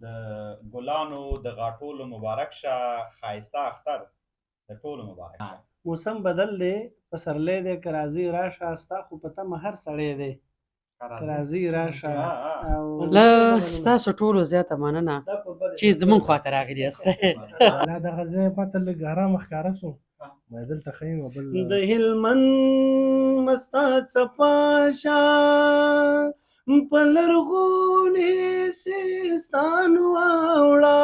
د ګلانو د غاټولو مبارک شه، ښایسته اختر د ټولو مبارک شه. موسم بدل دی، پسرلی دی، که راځې راشه، ستا خو په تمه هر سړی دی، که راځې راشه. او له ستاسو ټولو زیاته مننه چې زمونږ خواته راغلي یاست. لا دغه ځای ماته لږ ارامه ښکاره شو، ما دلته ښه یم. بل د هلمند مستا څپه شه، په لرغوني سیستان واوړه،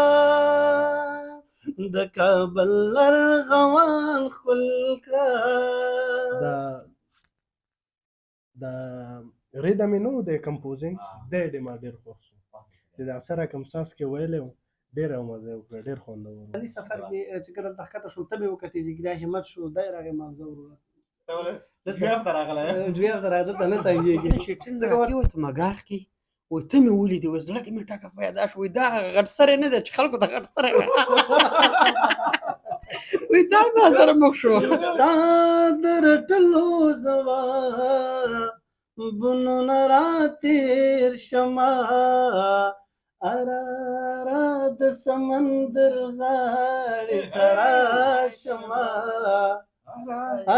د کابل لرغوان ښکل کړه. دا ریدم یې نو د کمپوزینګ دی ډېر ما ډېر خوښ شو چې دا سره کوم ساز کې ویلی و، ډېره مزه یې وکړه، ډېر خوندور و. علي سفر کې چې کله دلته ښکته شوم، ته مې وکتې، ځیګریا همت شو، دی راغی مالزه وروره. دوه هفته راغلی، دوه هفته راغلی، دلته نه تنګېږي. شیټین راکېوت مګاغ کې، وایي ته مې ولیدې، وایي زړه کې مې ټکه پیدا شو، وایي دا هغه غټ سری نه دی چې خلکو ته غټ سری، وایي دا ما سره مخ شو. ستا د رټلو ځوابونو نه راتېر شمه، اراره د سمندر غاړې ته راشمه،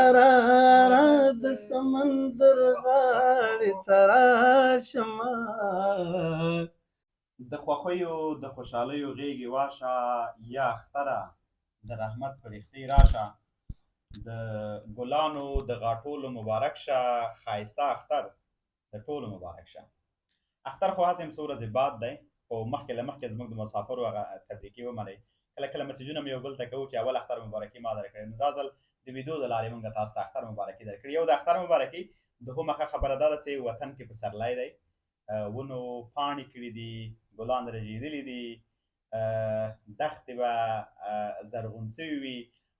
اراره د سمندر غاړې ته راشمه. د خوښیو د خوشحالیو غېږې واشه، یا اختره د رحمت فرښتې راشه، د ګلانو د غاټولو مبارک شه، ښایسته اختر د ټولو مبارک شه. اختر خو هسې هم څو ورځې بعد دی، خو مخکې له مخکې زموږ د مسافرو هغه تبریکې ومنئ. کله کله مسیجونه مې یو بل ته کوو چې اول اختر مبارکي ما درکړې، نو دا ځل د ویدیو د لارې مونږ تاسو ته اختر مبارکي درکړي. یو د اختر مبارکي، دوهمه ښه خبره دا ده چې وطن کې پسرلی دی، ونو پاڼې کړي دي، ګلان رژېدلي دي، دښتې به زرغون سوي وي،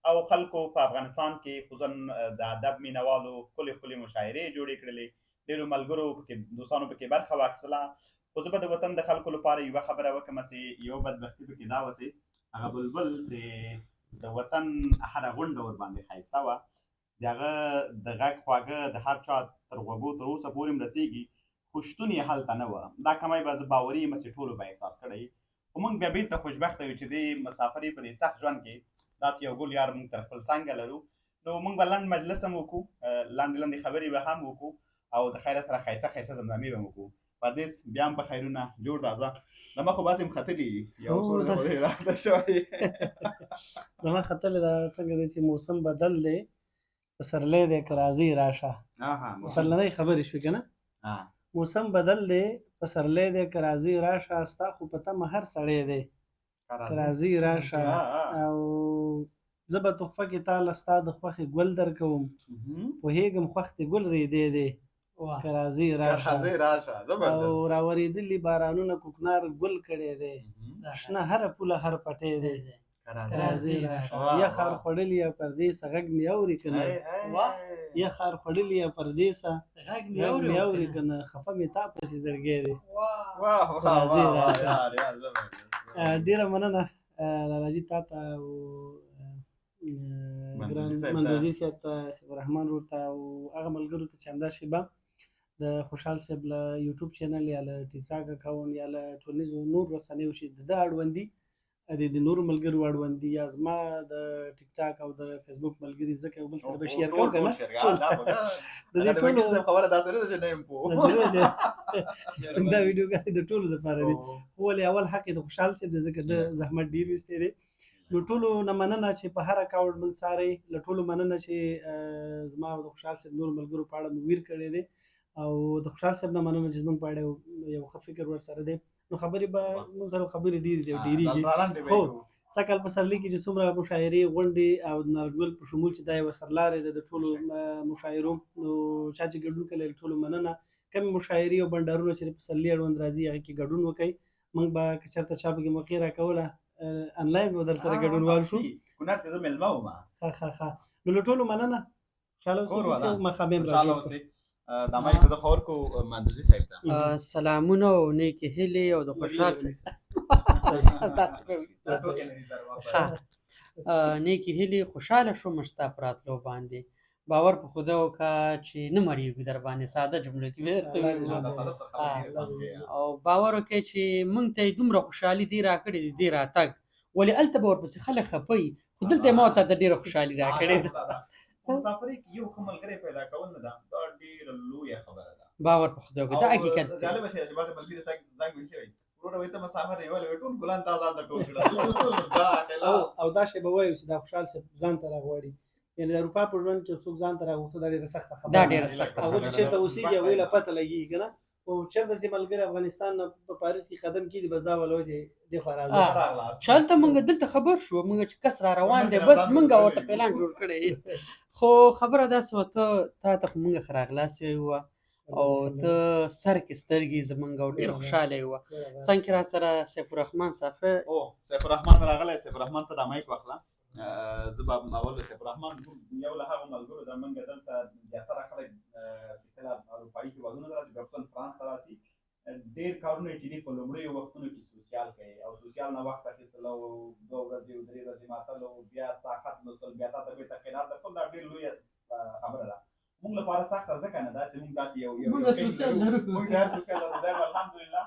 او خلکو په افغانستان کې خصوصا د ادب مینهوالو ښکلې ښکلې مشاعرې جوړې کړلې، ډېرو ملګرو پکې دوستانو پکې برخه واخیستله. خو زه به د وطن د خلکو لپاره یوه خبره وکړم چې یوه بدبختي پکې دا وه چې هغه بلبل چې د وطن هره غونډه ورباندې ښایسته وه، د هغه د غږ خواږه د هر چا تر غوږو تر اوسه پورې هم رسېږي، خو شتون یې هلته نه وه. دا کمی به زه باوري یم چې ټولو به احساس کړی. خو موږ بیا بېرته خوشبخته یو چې دې مسافرې په دې سخت ژوند کې داسې یو ګل یار موږ تر خپل څنګه لرو. نو موږ به لنډ مجلس هم وکړو، لنډې لنډې خبرې به هم وکړو، او د خیره سره ښایسته ښایسته زمزمې به هم وکړو. پردیس بیا هم په خیرونه جوړ تازه د مخ خو باسې هم ختلي یو څو ورځې خو دې راته شوی. زما ختلې دا څنګه دی چې موسم بدل دی، پسرلی دی، که راځې راشه. پسرلنۍ خبرې شوې که نه؟ موسم بدل دی، پسرلی دی، که راځې راشه، ستا خو په تمه هر سړی دی، که راځې راشه. او زه به تحفه کې تا له ستا د خوښې ګل درکوم، پوهېږم خوښ دې ګل رېدی دی، که راځې راشه. او راورېدلي بارانونه کوکنار ګل کړی دی، شنه هره پوله هر پټی دی، که راځې راشه. یا خار خوړلي یا پردېسه غږ مې اوري که نه، یا خار خوړلي یا پردېسه غږ مې اوري که نه، خفه مې تا پسې زړګی دی، که راځې راشه. ډېره مننه لالاجي تا ته او مندوزي صاحب ته، سیف الرحمن ورور ته، او هغه ملګرو ته چې همدا شېبه د خوشحال صاحب له یوټیوب چینل یا له ټیک ټاک اکاونټ یا له ټولنیزو نور رسنیو چې د ده اړوند دي، د نورو ملګرو اړوند دي، یا زما د ټیک ټاک او د فیسبوک ملګري، ځکه یو بل سره به شیر کوو که نه. د دې ټولو خبره داسې نه ده چې نه یم پوه، دا ویډیوګانې د ټولو لپاره دي، خو ولې اول حق یې د خوشحال صاحب دی، ځکه ده زحمت ډېر ویستی دی. نو ټولو نه مننه چې په هر اکاونټ موږ څارئ، له ټولو مننه چې زما او د خوشحال صاحب نورو ملګرو په اړه مو ویر کړی دی، او د خوشحال صاحب نه مننه چې زموږ په اړه یو ښه فکر ورسره دی. نو خبرې به موږ سره خبرې ډېرې دي او ډېرېږي، خو سږ کال پسرلي کې چې څومره مشاعرې، غونډې او د نارنجګل په شمول چې دا یوه سرلارې ده د ټولو مشاعرو، نو چا چې ګډون کړی له ټولو مننه. کمې مشاعرې او بنډارونه چې د پسرلي اړوند راځي هغې کې ګډون وکړئ. موږ به که چېرته چا پکې موقع راکوله انلاین به در سره ګډونوال شو. کونړ ته زه مېلمه وم. ښه ښه ښه، نو له ټولو مننه. خوشحاله اوسئ، ماښام خوشحاله اوسئ. دا مایک به زه خو ورکړو مندوزي صاحب ته. سلامونه او نیکې هیلې او د خوشحال صاحب نیکې هیلې. خوشحاله شوم ستا په راتلو باندې. باور په خدای وکړه چې نه مړېږو در باندې، ساده جملو کې مې درته الله دې ویلي. دا ساده څه خلک ډېر خوند کوي. او باور وکړئ چې مونږ ته یې دومره خوشحالي دی راکړې دی، دی راتګ ولې هلته به ورپسې خلک خفه وي، خو دلته یې ما ته ډېره خوشحالي راکړې ده. په مسافرۍ کې یو ښه ملګری پیدا کول نه ده، دا ډېره لویه خبره ده. باور په خدای وکړه، دا حقیقت دی. جالبه شی چې ماته ملګري زنګ وهي چې وروره وایي ته مسافر یې، ولې وایي ټول ګلان تا ځان ته ټول کړل. دا خلاف. او دا شی به وایو چې دا خوشحال صاحب ځان ته راغواړي، یعنې د اروپا په ژوند کې څوک ځان ته راغوښته دا ډېره سخته خبره دا ده. ډېره سخته هغه خبره چې ده. چېرته اوسېږي هغوی له پته لګېږي که نه، خو چېرته چې ملګری افغانستان نه په پاریس کې قدم کېږدي، بس دا ولا وایي چې دې خوا راځه. چې هلته مونږ دلته خبر شو، مونږ چې کس را روان دی بس مونږ ورته پلان جوړ کړی. خو خبره داسې وه، ته تا ته خو مونږ ښه راغلاست ویو او ته سر کې سترګې زمونږ او ډېر خوشحاله یو. څنګه را سره سیف الرحمن صافی. او سیف الرحمن راغلی، سیف الرحمن ته دا مایک واخله. زه به اول سیف الرحمن یو له هغو ملګرو ده، مونږ دلته زیاتره خلک چې کله اروپایي هېوادونو ته راسي، خصوصاً فرانس ته راسي، ډېر کارونه چې دي په لومړیو وختونو کې سوسیال کوي او سوسیال نه وخت اخیستل او 2 ورځې او 3 ورځې ماتل او بیا ستا خط لوستل، بیا تا ته بېرته قناعت درکول، دا ډېر لویه خبره ده. مونږ لپاره سخته ځکه نه ده چې مونږ داسې یو مونږ سوسیال لرو، مونږ ډېر سوسیال لرو. دا الحمدلله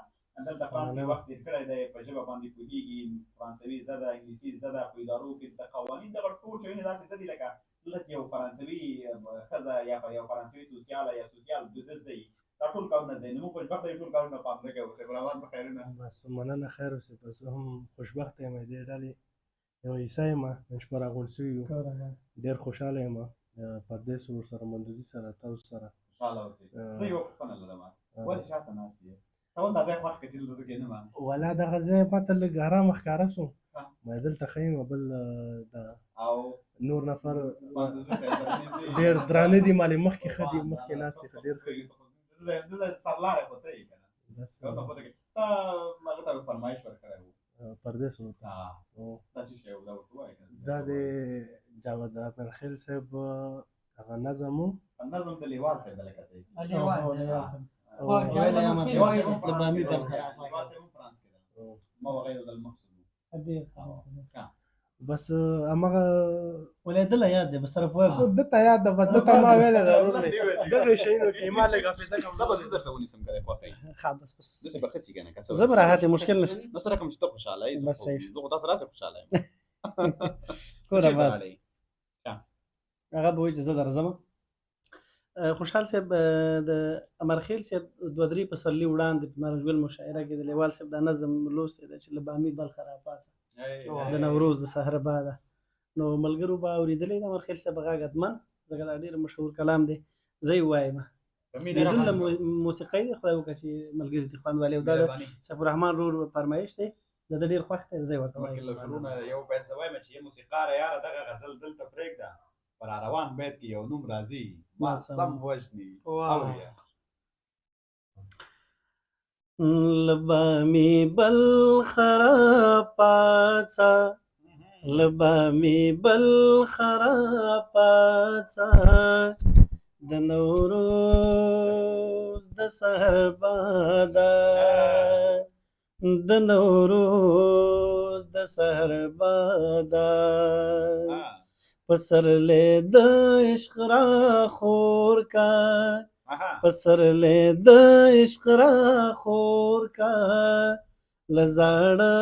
دلته فرانس کې وخت تېر کړی دی، په ژبه باندې پوهېږي، فرانسوي زده ده، انګلیسي زده ده، په ادارو کې د قوانین دغه ټول شیونه داسې زده دي لکه دلته چې یو فرانسوي ښځه یا یو فرانسوي سوسیاله یا سوسیال د زده وي، دا ټول کارونه زده دي. نو موږ خوشبخته یو، ټول کارونه پام نه کوو. سیف الرحمن په خیرونه. بس مننه، خیر اوسې. بس هم خوشبخته یم، دې ډلې یو حصه یم، نن شپه راغونډ شوي یو، ډېر خوشحاله یم. پردېس ورور سره، مندوزي سره، تاسو سره خوشحاله اوسې. زه یوه پوښتنه لرم، ولې شاته ناست یې؟ ته ولې دا ځای خوښ کړه چې دلته زه کښېنم؟ ولا دغه ځای ماته لږ ارامه ښکاره شو، ما دلته ښه یم. بل دا او نور نفر مندوزي صاحب سره نږدې ډېر درانه دي، مالې مخکې ښه دي، مخکې ناست دي، ډېر ښه دي. دلته سرلاری خو ته یې که نه؟ بس ته خو ته تا هغه ته فرمایش ورکړی و، پردېس ورور ته. دا څه شی و؟ دا ورته ووایه که نه. دا د جاوید امیرخېل صاحب هغه نظم و. نظم د لیوال صاحب د لکه صاحب. لیوال فرانس کې ده، ما هغه یو ځل مخ بس همغه ولې دله یاد دی، بس سره پوه خو ده ته یاد ده، بس ده ته ما ویلی ده ورور دی دغه شیانو کې ما لږ حافظه دا به زه درته ونیسم که دی خوښه وي. ښه بس بس داسې به ښه سي که نه، که څه زه به راحت یم، مشکل نشته. نو سره کوم چې ته خوشحاله یې، بس صحیح. زه خو تاسو راسې خوشحاله یم. کور چېرته آباد. لاړې؟ هغه به وایي چې زه درځم. خوشحال صاحب د امرخیل صاحب 2-3 پسرلي وړاندې په نارنج ګل مشاعره کې د لیوال صاحب دا نظم لوستی دی چې له بامي بلخه راپاڅه د نوروز د سحر باده. نو ملګرو به اورېدلی د امرخیل صاحب غږ حتما، ځکه دا ډېر مشهور کلام دی، زه یې وایم. بدون له موسیقۍ دی، خدای وکړه چې ملګري دې خوند والي. او دا د سیف الرحمن ورور فرمایش دی، د ده ډېر خوښ دی، زه یې ورته وایم. یو بیت زه وایم چې موسیقاره یاره دغه غزل دلته پرېږده، پر روان بیت کې یو نوم راځي ما سم وژني. اوریا لبا می بل خرا پاڅه، لبا می بل خرا پاڅه، د نوروز د سحر باده، د نوروز د سحر باده، پسرلی د عشق را خور کا، پسرلی د عشق را خور کا، له زاړه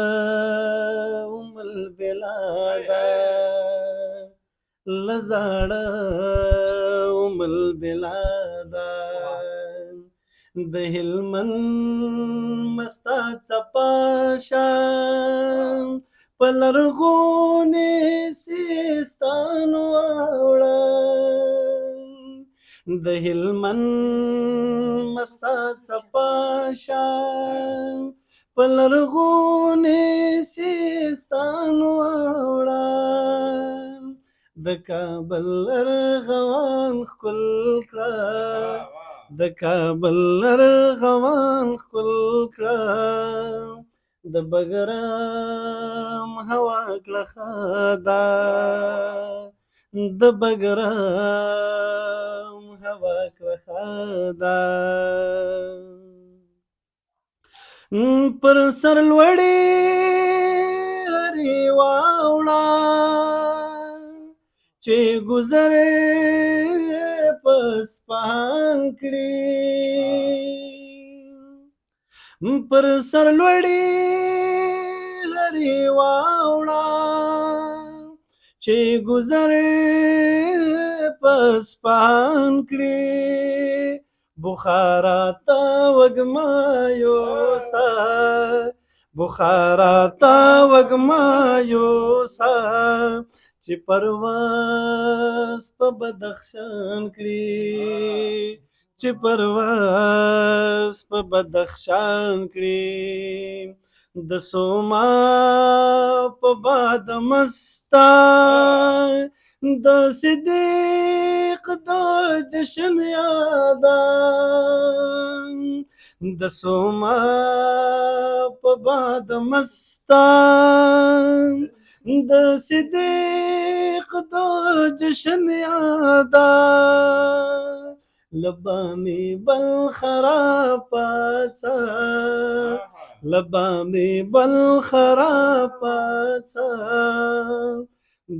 ام البلاده، له زاړه ام البلاده، د هلمند مستا څپه شه، په لرغوني سیستان واوړه، د هلمند مستا څپه شه، په لرغوني سیستان واوړه، د کابل ارغوان ښکل کړه، د کابل ارغوان ښکل کړه، د بګرام هوا کړه ښاده، د بګرام هوا کړه ښاده، پر سر لوړې هرې واوړه، چې ګذر په اصفهان کړي، پر سر لوړي لري واوړه چې ګذر په اصفهان کړي، بخارا ته وږمه یوسه، بخارا ته وږمه یوسه چې پرواز په بدخشان کړي، چې پرواز په بدخشان کړي، د سوما په باد مستا د صدیق د جشن یادا، د سوما په باد مستا د صدیق د جشن یادا، لبا می بل خراب پاڅه، لبا می بل خراب پاڅه،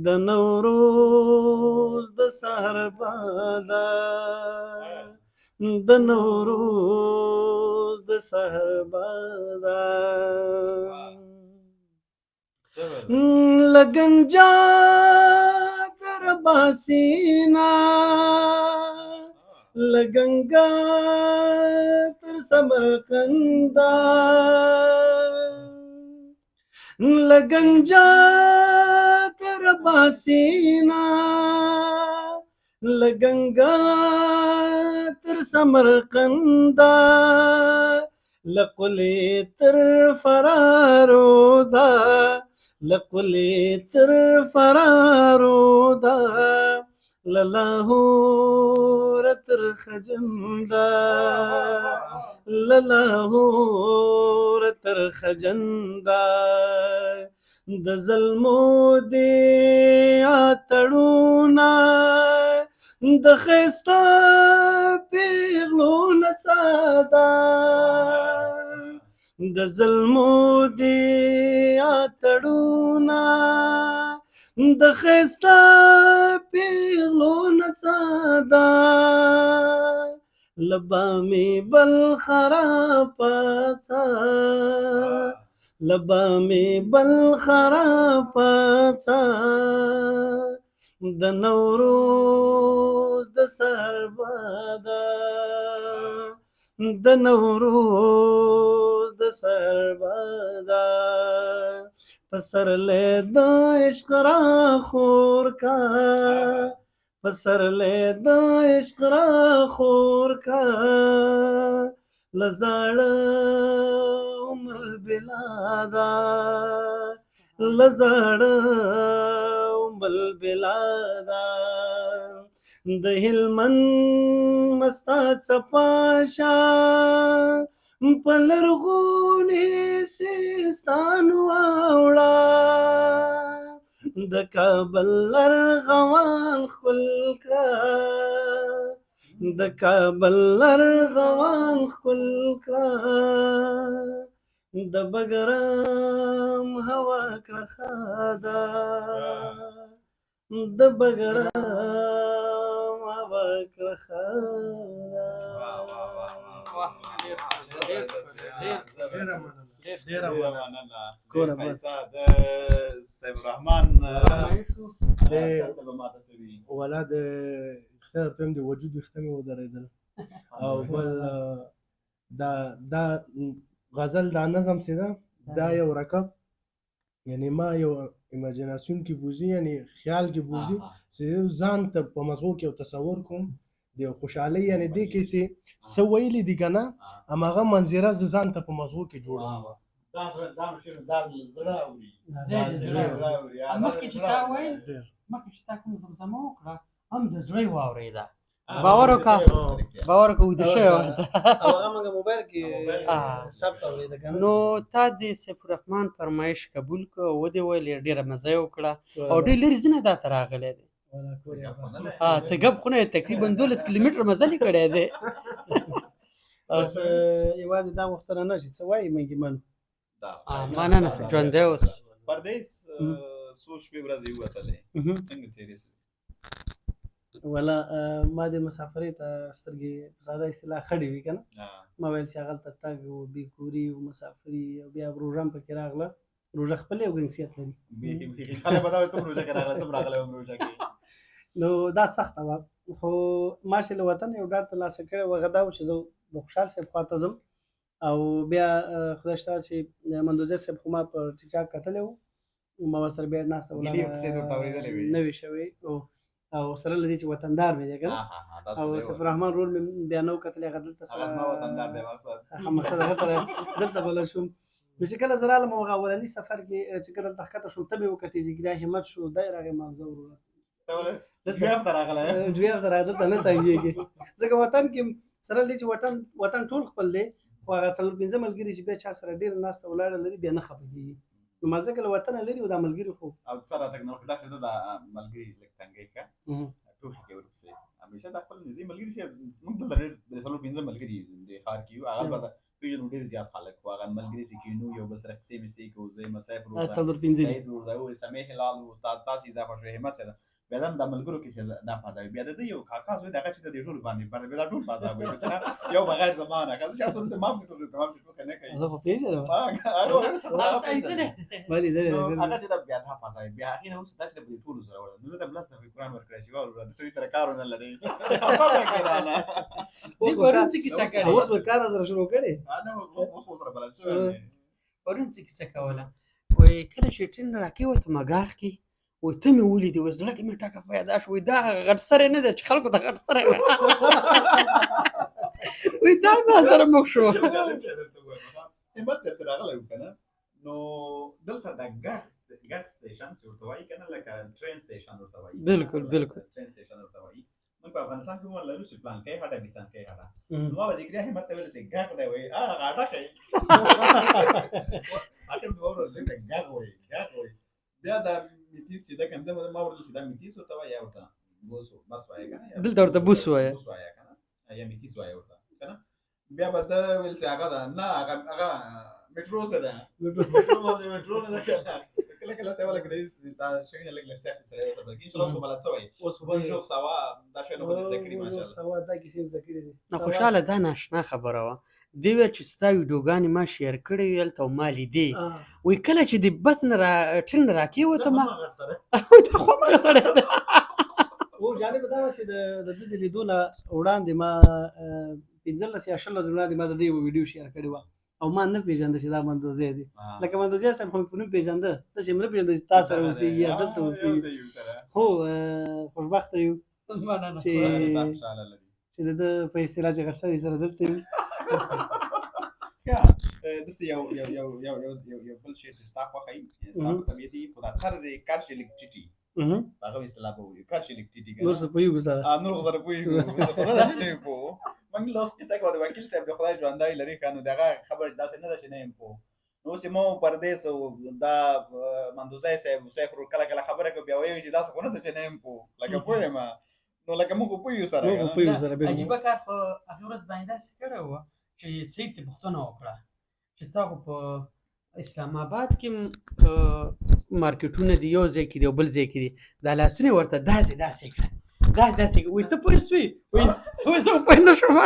د نوروز د سحر باده، د نوروز د سحر باده، لګنجا تر باسینا، لګنګا تر سمرقندا، لګنجا تر باسینا، لګنګا تر سمرقندا، لقلی تر فرارو دا، لقلی تر فرارو دا، للاهور تر خجندا، للاهور تر خجندا، د زلمو دی اتړونه د ښایسته پیغلو نڅا ده، د زلمو دی اتړونه د ښایسته پیغلو نڅا ده، لبا می بل خراب پاڅه، لبا می بل خراب پاڅه، د نوروز د سر باده، د نوروز د سر باده، پسرلی د عشق را خور کا، پسرلی د عشق را خور کا، لزاړه عمر بلادا، لزاړه عمر بلادا، د هلمند مستا څپاشا په لرغوني سیستان واوړه، د کابل لرغوان ښکل کړه، د کابل لرغوان ښکل کړه، د بګرام هوا کړه ښاده، د بګرام هوا کړه ښاده. ډېره مننه، ډېره مننه. کوره بس. د صاحب الرحمن ولا د اختیار ورته د وجود ویښته مې ودرېدل، او بل دا دا غزل دا نظم چې ده دا یو رکب، یعنی ما یو ایماجیناسیون کې بوزي، یعنی خیال کې بوزي چې ځان ته په مزغو کې یو تصور کوم د یو خوشحالۍ، یعنی دې کې چې څه ویلي دي که نه هماغه منظره زه ځان ته په مزغو کې جوړوم. دا زړه دا شعر دا زړه اوري، زړه اوري. مخکې چې تا ویل، مخکې چې تا کوم زمزمه وکړه هم د زړه یې واورېده، باور وکړه، باور وکړه ویده شوی ورته. او هغه موږ موبایل کې ثبت اورېده که نه. نو تا د سیف الرحمن فرمایش قبول کړ، ودې ویل ډېره مزه یې وکړه او ډېر لرې ځینه دا ته راغلی دی. څه ګپ خو نه، تقریبا 12 کیلومتره مزل یې کړی دی. بس یوازې دا غوښتنه نه چې څه وایي موږ یې منو. مننه، ژوندی اوس. پردیس څو شپې ورځې ووتلې، څنګه تېرې شوې؟ ولا ما د مسافرۍ ته سترګې په ساده اصطلاح خړې وي که نه، ما ویل چې هغلته تګ او بې کوري او مسافري او بیا روژه هم پکې راغله. روژه خپل یو ګنګسیت لري. خلک به دا وایي ته هم روژه کې راغلی، ته هم راغلی وم روژه کې. نو دا سخته وه، خو ما چې له وطن یو ډاډ ترلاسه کړی و، هغه دا و چې زه د خوشحال صاحب خوا ته ځم. او بیا خدای شته چې مندوزی صاحب خو ما په ټیک ټاک کتلی و، ما ورسره بیا ناسته ګیلې او کیسې درته اورېدلې وې؟ نه وې شوې. او سره له دې چې وطندار مې دی که نه، او سیف الرحمن رول مې بیا نه و کتلی، هغه دلته سره هغه زما وطندار دی، مقصد هغه مقصد هغه سره دلته بلد شوم. نو چې کله زه رالم هغه اولني سفر کې چې کله دلته ښکته شوم، ته مې وکتې، ذکریا همت شو، دی راغی مالزه وروره دوه هفته راغلی، دوه هفته راغلی، دلته نه تنګېږي، ځکه وطن کې سره له دې چې وطن ټول خپل دی، خو هغه څلور پنځه ملګري چې بیا چا سره ډېره ناسته ولاړه لري بیا نه خفه کېږي. نو ما ځکه له وطنه لري و دا ملګري خو او څه راتګ نه وکړ، دا چې دا ملګري لږ تنګی ښه ټوخي کوي ورپسې همیشه، دا خپل نږدې ملګري چې موږ دلته ډېر درې څلور پنځه ملګري د ښار کې یو، هغه به پېژنو ډېر زیات خلک، خو هغه ملګري چې کینو یو بل سره قصې مې کوو، زه یم سیف ورور، څلور پنځه سعید ورور دی، سمیع هلال و، استاد تاسې اضافه شوې همت سره بیا دا ملګرو کې چې دا فضا وي. بیا د ده یو کاکا زوی دی، هغه چې د دې ټولو باندې بر بیا دا ټول فضا وي، مثلا یو بغیر زما نه، که زه چې هر څه ما پسې ټوکې کوم، ما پسې ټوکه نه کوي. زه خو پېژنم. هغه چې دا بیا دا فضا وي، بیا هغې نه وروسته دا چې په دې ټولو سره وړل، نو ده ته لس دفعې قرآن ورکړی چې وروره د سړي سره کار ونه لري. پرون څه کیسه کړې؟ اوس به کار سره شروع کړې؟ نه، اوس خو سره بلد شوی. پرون څه کیسه کوله؟ وایي کله چې ټرین راکېوته مګاغ کې، وایي ته مې ولیدې، وایي زړه کې مې ټکه پیدا شو، وایي دا هغه غټ سری نه دی چې خلکو ته غټ سری، وایي دا ما سره مخ شو. همت صاحب چې راغلی و که نه، نو دلته د ګغ سټیشن چې ورته وایي که نه، لکه ټرین سټیشن ورته وایي. بالکل بالکل ټرین سټیشن ورته وایي. موږ په افغانستان کې مو لرو چې پلان کوي هټه بیسان کوي هټه، نو ما به ذکریا همت ته ویل چې ګغ دی، وایي هغه هټه کوي. اخر مې وروره دلته ګغ وایي، ګغ وایي. بیا دا میتیس چې ده که نه، ما ورته چې دا میتیس ورته وایي یا ورته بوس بس وایي که نه، دلته ورته بوس وایي، بوس وایي که نه، یا میتیس وایي ورته که نه. بیا به ده ویل چې هغه ده نه، هغه هغه میټرو څه ده، میټرو نه ده که نه. کله کله څه ولا ګریز دا شیونه لږ لږ سخت سره ورته بلکې ان شاء الله اوس بلد سوی، اوس بونژور سوا دا شیونه خو دې زده کړي ماشاءالله. سوا دا کیسې هم زده کړې دي. نه خوشحاله دا ناشنا خبره وه، دی ویل چې ستا ویډیوګانې ما شیر کړې وې هلته او ما لیدې، وایي کله چې د بس نه را ټرین نه راکېوته ما دا خو هماغه سړی دی. او جالبه دا وه چې د ده د لیدو نه وړاندې ما 15 یا 20 ورځې وړاندې ما د ده یوه ویډیو شیر کړې وه، او ما نه پېژنده چې دا مندوزی دی. لکه مندوزی صاحب خو مې په نوم پېژنده، داسې مې نه پېژنده چې تا سره اوسېږي یا دلته اوسېږي. خو خوشبخته یو چې د ده په اصطلاح چې غټ سره دلته یو. داسې یو یو یو یو یو یو یو بل شعر چې ستا خوښه وي، ستا په طبیعت وي، خو دا طرز یې کرښې لږ ټیټي، هغه اصطلاح به ووایو، کرښې لږ ټیټي. نور څه پوهېږو سره؟ نور خو سره پوهېږو، خو نه ده چې نه یو پوه. موږ له اوس قصه کوو د وکیل صاحب د خدای ژوندی لري ښه، نو د هغه خبره داسې نه ده چې نه یم پوه. نو اوس چې ما پردېس او دا مندوزی صاحب سیف ورور کله کله خبره کوي، بیا وایي چې داسې خو نه ده چې نه یم پوه، لکه پوه یم. نو لکه موږ خو پوه یو سره. موږ خو پوه یو سره. عجیبه کار خو هغې ورځ باندې داسې کړی وه چې سید ته پوښتنه وکړه چې تا خو په اسلام آباد کې مارکیټونه دي، یو ځای کې دي او بل ځای کې دي، دا لاسونه ورته داسې داسې کړه، داسې داسې کړه، وایي ته پوه شوې؟ وایي زه خو پوه نه شوم.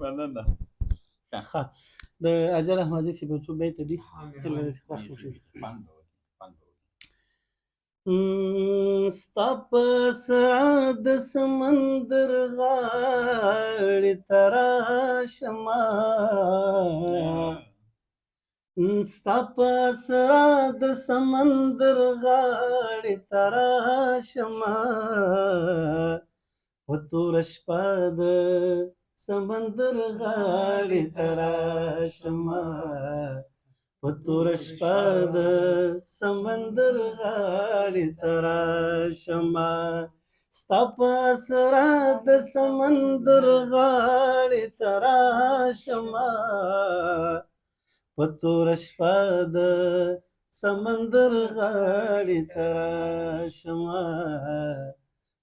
مننه. ښه، د اجل احمدزي صاحب یو څو بیته دي، هیله ده چې خوښ مو شي. ستا په سره د سمندر غاړې ته راشمه، ستا په سره د سمندر غاړې ته راشمه، په توره شپه د سمندر غاړې ته راشمه، په توره شپه د سمندر غاړې ته راشمه، ستا په سره د سمندر غاړې ته راشمه، په توره شپه د سمندر غاړې ته راشمه،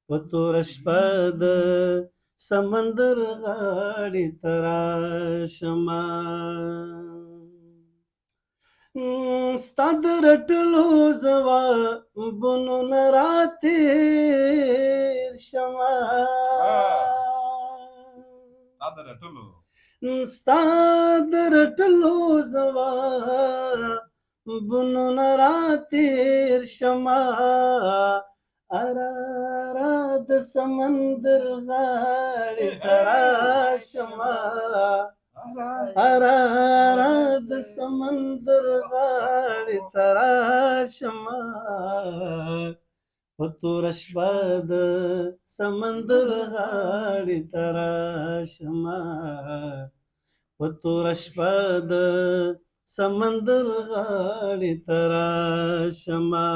په توره شپه د سمندر غاړې ته راشمه. ستا د رټلو ځوابونو نه راتېر شمه. ستا د رټلو، ستا د رټلو ځوابونو نه راتېر شمه. ارا ارا د سمندر غاړې ته راشمه، ارا ارا د سمندر غاړې ته راشمه. په توره شپه د سمندر غاړې ته راشمه، په توره شپه د سمندر غاړې ته راشمه.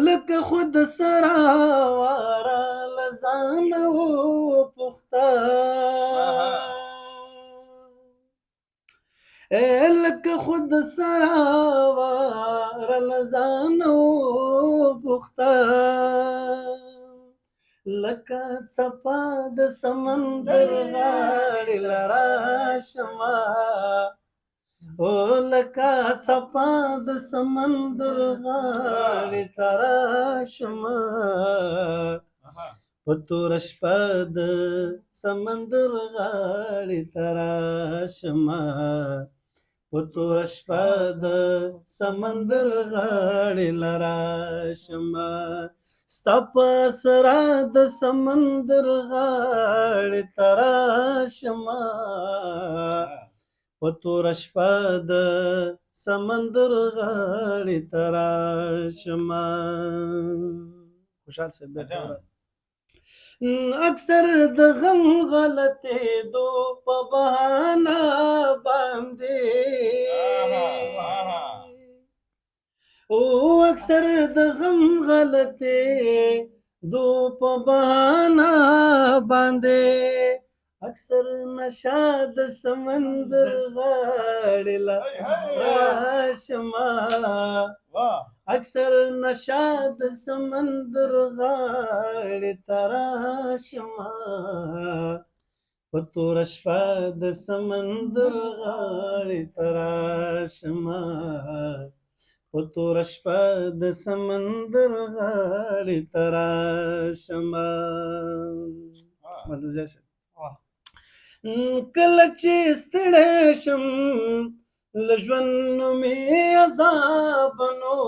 لکه خود سره واره له ځانه وپوښته، لکه خود سره واره له ځانه وپوښته، لکه څپه د سمندر غاړې له راشمه، او لکه څپه د سمندر غاړې ته راشمه. په توره شپه د سمندر غاړې ته راشمه، په توره شپه د سمندر غاړې له راشمه. ستا په سره د سمندر غاړې ته راشمه، په توره شپه د سمندر غاړې ته راشمه. خوشحال صاحب بیا اکثر د غم غلطېدو په بهانه باندې، او اکثر د غم غلطېدو په بهانه باندې، اکثر نشه د سمندر غاړې له راشمه، اکثر نشه د سمندر غاړې ته راشمه. په توره شپه د سمندر غاړې ته راشمه، په توره شپه د سمندر غاړې ته راشمه. کله چې ستړی شم له ژوند مې عذاب نو،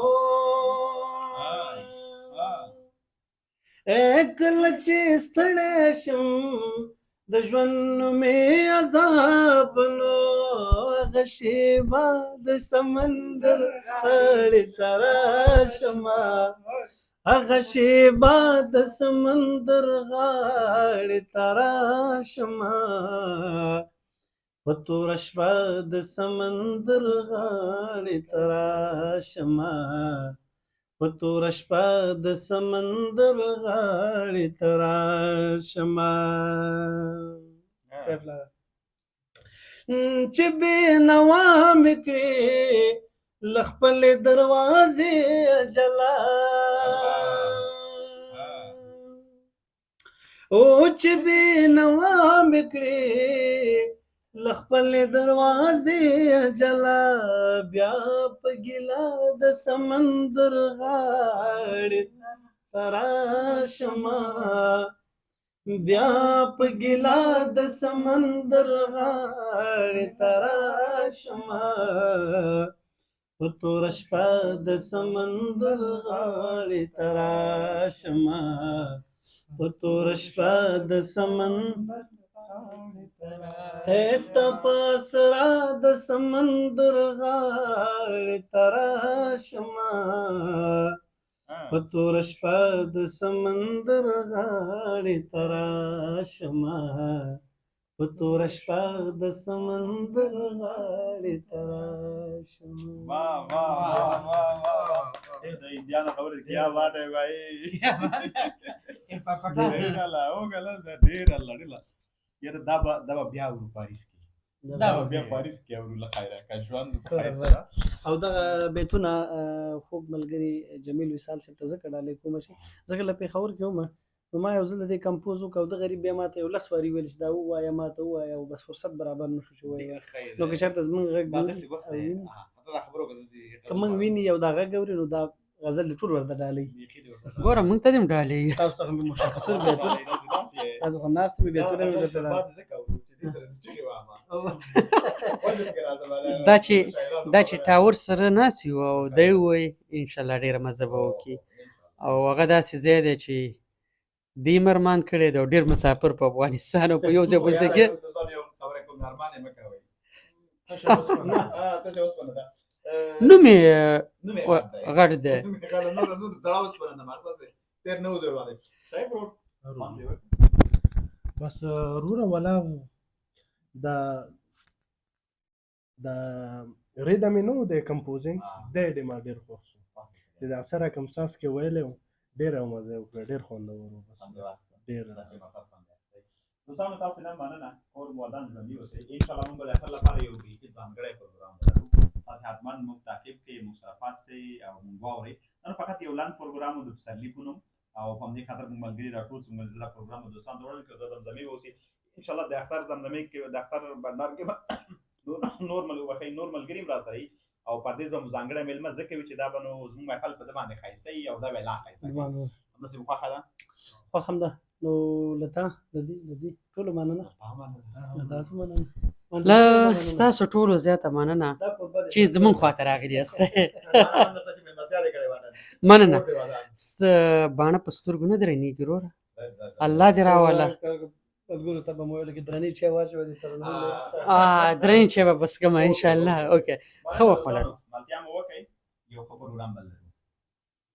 کله چې ستړی شم د ژوند مې عذاب نو، هغه شېبه د سمندر غاړې ته راشمه، هغه شېبه د سمندر غاړې ته راشمه. په توره شپه د سمندر غاړې ته راشمه، په توره شپه د سمندر غاړې ته راشمه. سیف لالا چې بې نوا مې کړې له خپلې دروازې جلا، او چې بې نوا مې کړې له خپلې دروازې جلا، بیا په ګیله د سمندر غاړې ته راشمه، بیا په ګیله د سمندر غاړې ته راشمه. په توره شپه د سمندر غاړې ته راشمه، په توره شپه د سمندر ستا په سره د سمندر غاړې ته راشمه، په توره شپه د سمندر غاړې ته راشمه، په توره شپه د سمندر غاړې ته راشمه. واه واه واه واه واه، د انډیا نه خبره کیا بات ہے بھائی، ډېر الله او ګله، ډېر الله ډېر. یاره دا به بیا ورو پاریس کې، دا به بیا پاریس کې ورو له خیره که ژوند په خیر سره. او دغه بیتونه خوږ ملګري جمیل وصال صاحب ته ځکه ډالۍ کوم چې ځکه له پېښور کې وم، نو ما یو ځل د دې کمپوز وکړ او د غریب بیا ماته یو لس واري ویل چې دا ووایه، ماته ووایه، او بس فرصت برابر نه شو چې ووایه. نو که چېرته زمونږ غږ که موږ ویني او دا غږ اوري، نو دا غزل دې ټول ورته ډالۍ. ګوره موږ ته دې هم ډالۍ. تاسو ته خو مې مشخص بیتونه، تاسو خو ناست مې بیتونه مې درته دا چې ټاور سره ناست یو او دی وایي انشاءالله ډېره مزه به وکړي، او هغه داسې ځای دی چې دی مرمان کړی دی او ډېر مسافر په افغانستان او په یو ځای بل ځای کې. نوم یې غټ دی. بس وروره، ولا دا rhythm یې نو د composing دی ډېر ما ډېر خوښ شو چې دا سره کوم ساز کې ویلی و، ډېره مزه یې وکړه، ډېر خوندور و، بس ډېر. دوستانو، تاسو نه مننه، کور مو ودان، ژوندي اوسئ. ان شاء الله موږ به د اختر لپاره یو بیخي ځانګړی پروګرام ولرو. تاسو حتما موږ تعقیب کړئ، موږ سره پاتې شئ او موږ واورئ. نن فقط یو لنډ پروګرام و د پسرلي په نوم، او په همدې خاطر موږ ملګري راټول شو. موږ زه دا پروګرام د دوستانو ته وړاندې کړو. دا زمزمې به اوسي ان شاء الله. د اختر زمزمې کې، د اختر بنډار کې به نور مل وبخښئ، نور ملګري هم را سره وي، او پردیس به مو ځانګړی مېلمه ځکه وي چې دا به نو زموږ محفل په ده باندې ښایسته وي او دا به یې لا ښایسته کړي. همداسې مو خوښه ده؟ خوښه هم ده. نو له تا، له دې ټولو مننه، له تاسو مننه. له ستاسو ټولو زیاته مننه چې زمونږ خواته راغلي یاست. مننه. باڼه په سترګو نه درنېږي وروره، الله دې راوله. ملګرو ته به مو ویل کې درنې چای واچوه دې تر نن. درنې چای به بس کومه ان شاء الله. okay، ښه وخت ولرو. ملتیا مو وکړئ، یو ښه پروګرام بل لرو.